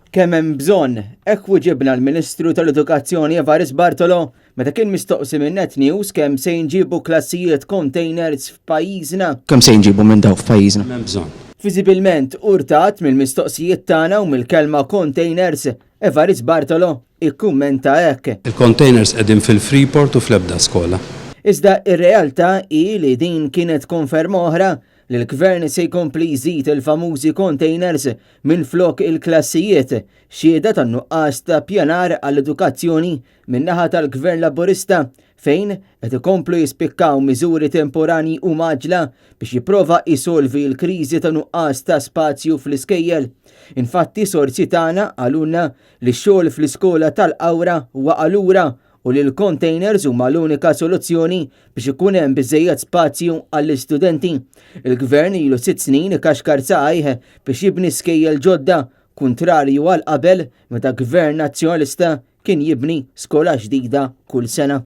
Kemm hemm bżonn, hekk wiġibna l-Ministru tal-Edukazzjoni Evarist Bartolo meta kien mistoqsi minn Net News kemm se jinġiebu klassijiet containers f'pajjiżna. Kemm se jinġiebu minn dawk f'pajjiżna? M'hemm bżonn. Viżibilment urtat mill-mistoqsijiet tagħna u mill-kelma containers, Evarist Bartolo ikkummenta hekk. Il-containers qegħdin fil-Freeport u fl-ebda skola. Iżda r-realtà hi li din kienet konferma oħra li l-Gvern se jkompli jżid il-famużi containers minflok il-klassijiet, xhieda tan-nuqqas ta' ppjanar għall-edukazzjoni min-naħa tal-Gvern Laburista fejn qed ikomplu jispikkaw miżuri temporanji u mgħaġġla biex jipprova jsolvi l-kriżi ta' nuqqas ta' spazju fl-iskejjel. Infatti sorsi tagħna qalulna li x-xogħol fl-iskola tal-Qawra waqa' lura u li l-containers huma l-unika soluzzjoni biex ikun hemm biżżejjed spazju għall-istudenti. Il-Gvern ilu sitt snin ikaxkar saqajh biex jibni skejjel ġodda, kuntrarju għal qabel meta Gvern Nazzjonalista kien jibni skola ġdida kull sena.